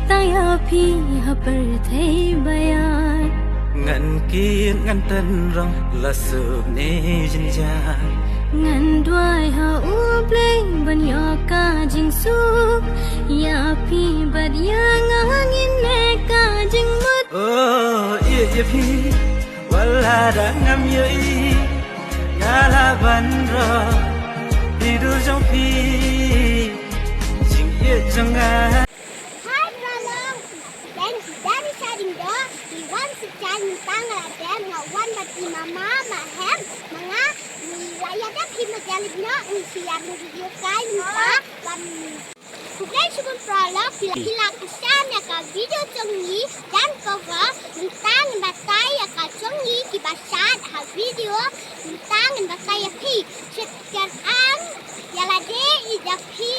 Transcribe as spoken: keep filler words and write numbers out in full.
Tang ïa phi ha pyrthei ba ïar. Ngan kit ngan tynrong la suk ne jynjar. Ngan duwai ha U Blei ban ïoh ka jingsuk. Ïa phi bad ïa nga ngin leh ka jingmut. Oh, ïa, ïa phi wat la da ngam ïohi. Nga lah ban rah ïa i dur jong phi. Jingïeit jong nga. Hai paralok, nga dei Danisha Diengdoh, ngi wan sha jan mynta nga la dep, nga wan bad i mama, ma hem, ma nga, ngi la ïa dep hi ma jalik noh, ngi shu ïa video kai mynta, wan. Khublei shibun paralok, phi la, phi la kyrshan ïa ka video jong ngi, jan cover, mynta ngin batai ïa ka jong ngi kiba shad ha video, mynta ngin batai ïa phi, shet kyrpang ïa lade ïa phi,